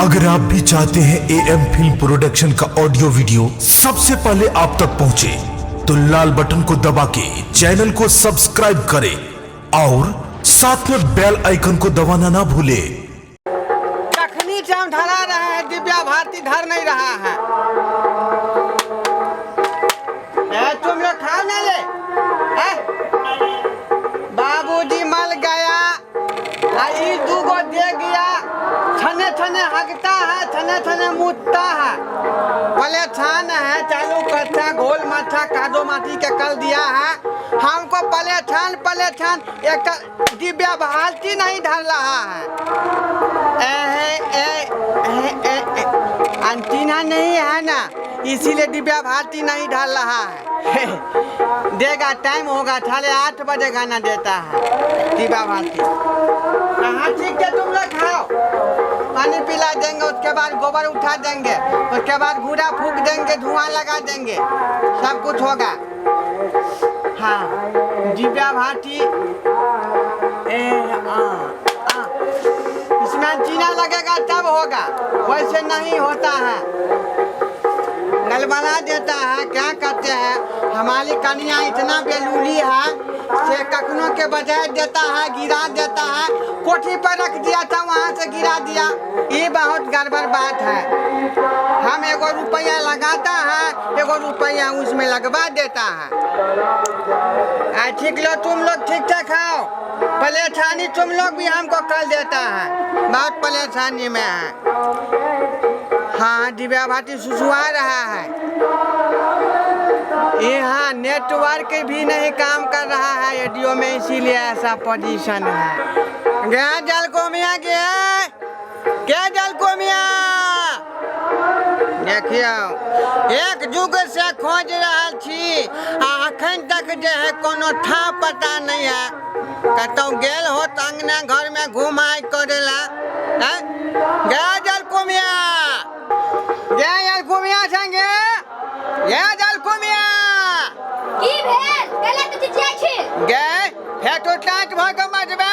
अगर आप भी चाहते हैं ए एम फिल्म प्रोडक्शन का ऑडियो वीडियो सबसे पहले आप तक पहुंचे, तो लाल बटन को दबा के चैनल को सब्सक्राइब करें और साथ में बेल आइकन को दबाना ना भूलें। कखनी से हम धरा रहे हैं, दिव्या भारती धर नहीं रहा है। ए, तुम लोग खाओ ना ले। ए? बाबूजी मर गया आ ई दूगो दे गया, छने छने हगता है, छने छने मुतता है। पलेछान है, चालू करता घोल माथा कादो माटी के कल दिया है हमको। पलेछान पलेछान एक दिव्या भारती नहीं धर रहा है। ए, ए, ए, ए, ए, अंटीना नहीं है ना, इसीलिए दिव्या भारती नहीं ढल रहा है। देगा, टाइम होगा, 8:30 बजे गाना देता है दिव्या भारती। हाँ ठीक है, तुम लोग खाओ, पानी पिला देंगे, उसके बाद गोबर उठा देंगे, उसके बाद घूरा फूक देंगे, धुआं लगा देंगे, सब कुछ होगा। हाँ दिव्या भारती ए आ, आ, इसमें चीना लगेगा तब होगा, वैसे नहीं होता है, गलबला देता है। क्या करते हैं, हमारी कन्या इतना बेलूली है से कखनों के बजाय देता है, गिरा देता है। कोठी पर रख दिया था, वहाँ से गिरा दिया। ये बहुत गड़बड़ बात है। हम एगो रुपया लगाता है, एगो रुपया उसमें लगवा देता है। आ ठीक लो, तुम लोग ठीक ठाक खाओ। परेशानी तुम लोग भी हमको कर देता है, बहुत परेशानी में है। हाँ दिव्या भाटी सुसुआ रहा है। यहाँ नेटवर्क भी नहीं काम कर रहा है रेडियो में, इसीलिए ऐसा पोजीशन है। गया जल को मियाँ, गया क्या जल को मियाँ। देखियौ, एक युग से खोज रहल छी आ अखन तक जे है कोनो था पता नहीं है। कतौ गेल हो त अंगना घर में घुमाई करेला। हैं गया जल कुमिया, गया जल कुमिया संगे, गया जल कुमिया। की भेल? कैला तऽ चिचियाइ छी? गे फेर तो टाँट भऽ के मरबे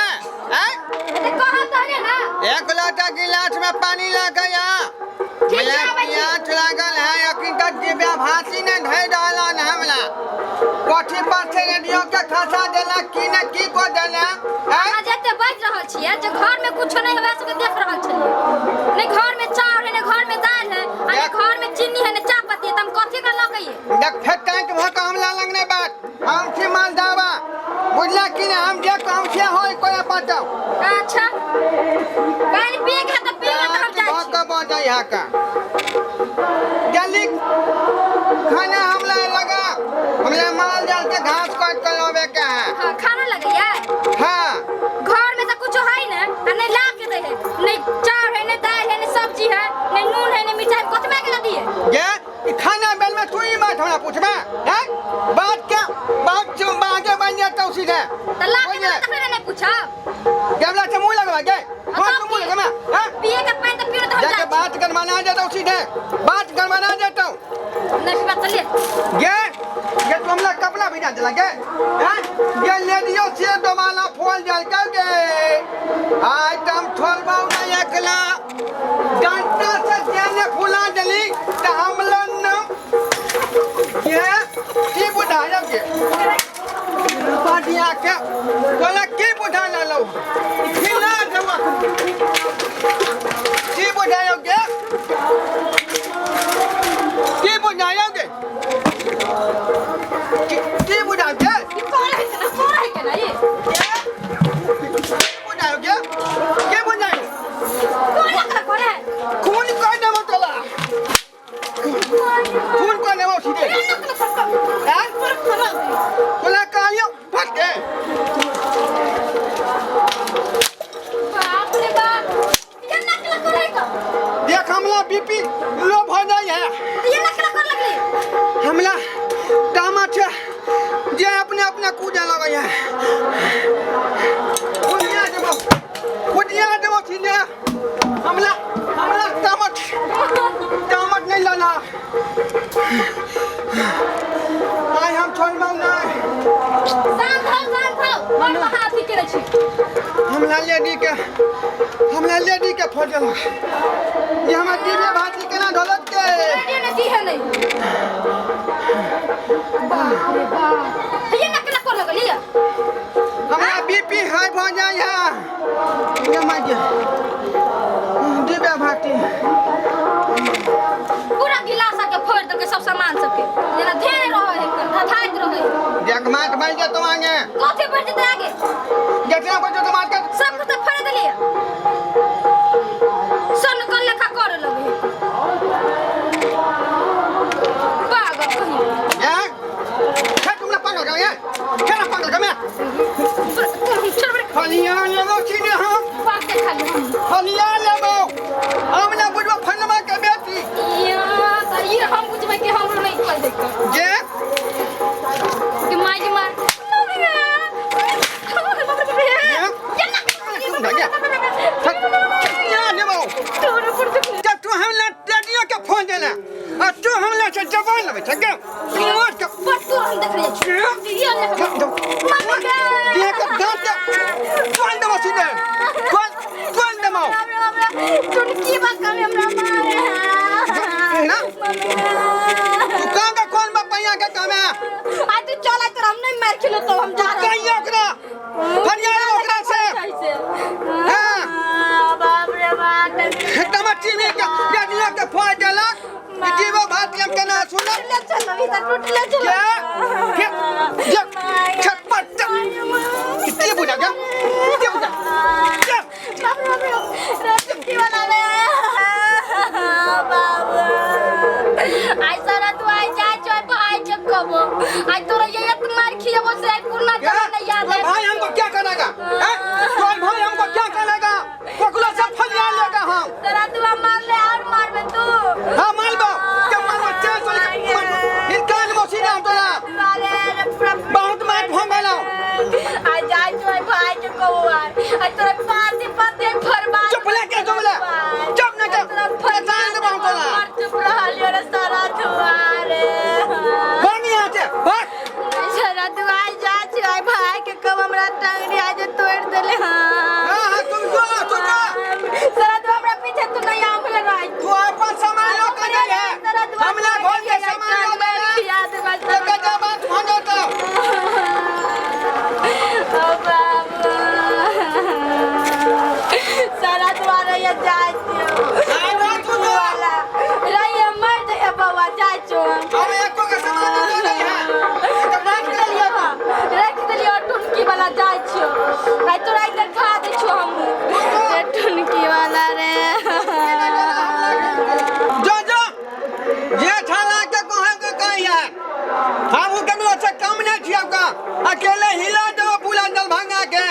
हैं। तऽ कहब तहने ना। एक लोटा गिलास में पानी लऽ के आ। ठीक छै, हमरा आबै छी। प्यास लागल है, अखन तक दिव्या भाषी ने धरि रहल हन हमरा। कोठी पर से रेडियो के खसा देलक की ने की को देलक हैं? अहाँ जते बाजि रहल छियै जे घर में कुछो नहि है, वएह सबके देख रहल छलियै। नहि घर में चाउर है, नहि घर में दालि है, आ नहि घर में चीनी है, नहि चाह पत्ती है, तऽ हम कथी के लऽ के अइयै? देख फेर टाइट भऽ कऽ हमला लग नहि बात। हम छी मालदावा, बुझलक कि नहि? हम जे कहब से होय, कोई बताउ। अच्छा, पानि पिए के है तऽ पी ले, तऽ हम जाइ भऽ छी। कऽ बजै है का। जल्दी खाना हमला लगा, हमला माल जाल के घास काट के लावे के है। हाँ, खाना लगैया? हाँ। घर में तऽ कुछो है ने, आ नहि ला के दै है, नहि चाउर है, नहि दालि है, नहि सब्जी है, नहि नून है, नहि मिरचाइ, कथी में के दिए? ये ई खाना बेल में तू ही बात हमरा पूछबे हैं? बात क्या बात जो आगे बन जाता सीधे। तऽ ला के देबै तखने ने नहि पूछब। कैमरा से मुंह लगवा के हाँ तू मुंह लगवा हैं? पिए के पानि तऽ पियो, तऽ हम जाके जाइ छी। बात गड़बड़ा देता हूँ, सीधे बात गड़बड़ा देता हूँ। नहि पीबा, चलिए। गे गे तुम लोग कपड़ा भिजा दिला गे हैं? गे ले दियो से दोबारा फोल जल कर गे आज तम छोड़बाऊ नहीं एकला डंटा से जेने फुला दिली त हम लोग न गे की बुझा गे बढ़िया के तोला की बुझा लो खिला देबो की बुझायो गे की बुझायो गे की बुझायो गे ई कोन है के ना, कोन है के ना ई? की बुझायो गे की बुझायो? कोन एकरा करे है? खून कर देबो तोला, खून कर देबो सीधे। हैं तोला कहलियो फट के। बाप रे बाप, ये नकल करे का? देख हमला बीपी लो भ जाइ है। ये नकल कर लगली? हमला टामा छे जे अपने अपने कूदे लगे है। कुदिया देबो, कुदिया देबो सीधे। हमला हमला टामट टामट नहीं लाना। आइ हम छोड़बौ नहीं। शांत हो, शांत हो, बड़ महा अथी केने छी। हमला लेडी के, हमला लेडी के फजल बाप रे बाप, ये ना केना कर लगलिए? हमरा बीपी हाई भऽ जाइ है। ये माय दिव्या भाती। पूरा गिलास के फोड़ देलकै सब सामान सबके, जेना धेने रहै है, धधाइत रहै है। देख माट मारि जेतौ आगे। कथी बढ़ जेतै आगे? जितना बजो तो मार के सब कुछ तो फोड़ देलिए, सन कल लेखा करे लगे है। पागल कहीं। ये हे तुम ना पागल का ये केना पागल का मैं? छोड़ बड़े। फलिया लेबो छी ने हम। पाक के खाली हम। फलिया लेबो हम ना बुझबो फलमा के बेटी। या त ई हम बुझबै कि हमरो नहीं कह दे जे कि माय के मार। फलिया लेबो। तोरे पर जब तू हमला रेडियो के फोन देला आ तू हमला से जवान लेबै छै के मार के। पर तू हम देख रहे छी ये ले मम्मी के। ये के दांत तोड़ देबो सीधे, तोड़ तोड़ देबो। चुनकी बा कभी हमरा मारे। ना तू कहाँ का कौन बपैया के काम है? आ तू चल आ, तोरा हम नहीं मार खेलो तो हम जा रहे। कहियो ओकरा फरिया ओकरा से। हाँ। बाप रे बाप। एकदम चीनी के रेडियो के फोन देलक जीवो भात हम केना सुनब? टूटले चल अभी तक टूटले चल। के के जे छटपट कितने बुझा गया, कितने बुझा के? बाप रे बाप रे, चुटकी वाला रे बाबू। आई सारा तू आई जा चोय भाई चकबो आई तोरा ये एक मार खियाबो से आई पूरा क्या? जमाना याद तो है। भाई हमको क्या करेगा हैं? तो भाई हमको क्या करेगा? ओकरा से फरिया लेगा हम। तोरा तू मार ले और मारबे तू। हाँ मालबो के मारबो, चल चल के मारबो हिनका लेबो सीधा हम तोरा। अरे रे पूरा बहुत मार भम गेलौ। आ जा चोय भाई चकबो आई तोरा पाती पाती फरबा। चुप ले के चुप ले चुप ना के परेशान देबो हम तोरा। मार चुप रहलियो रे सारा दुआरे। भाग यहाँ से भाग। सारा दुआर जा छुआई भाई के कब हमरा टांगरी आज तोड़ देले। हाँ हाँ हाँ तुम जो तू जो। सारा दुआ हमरा पीछे तू नहीं आम ले रहा। तू अपन सामान लो के नहीं है हमला घर के सामान लो के खिया दे बस। तो के बात हो जाता। ओ बाबू सारा दुआरे ये जा छियो। हाँ, जा तू जो। रहिए मर जाइए बउआ जा छियो। हम एको के सामान लो नहीं है तो बात कर लिया तू। रख देलियो टुनकी वाला जाइ छियो आइ तोरा एक खा दै छियो हम रे टुनकी वाला रे। जो जो ये छाला के कहे के कही है हम केकरो से कम नहीं छियै का अकेले हिला देबो पूरा दरभंगा के।